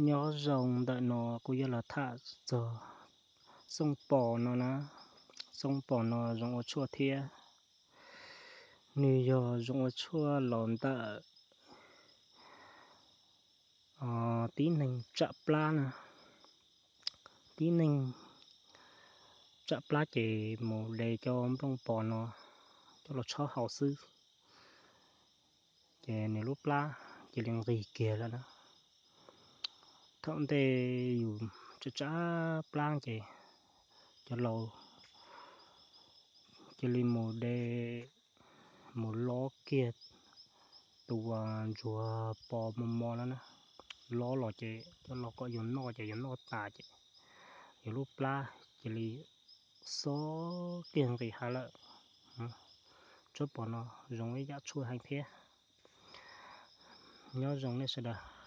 Nyob zoo, ntawm no kuv yuav los tham txog xooj pos no na. Xooj pos no zoo ua tshuaj thiab. Nws yog zoo ua tshuaj los ntawm tib neeg tsam plab na. Tib neeg tsam plab ces mus de cov nplooj pos no coj los tshob haus xwb, ces nws lub plab cia li nqig kiag lawm na. Thaum ntej yus tsam tsam plab ces cov laus cia li mus de, mus lob kiag tus ntsuag pos mos mos no na. Lob los ces cov laus kom yus noj ces yus noj tas ces yus lub plab cia li xob kiag nqis hav lawm. Tshuaj pos no zoo ib yam tshuaj heev thiab. Nyob zoo nej sawv daws.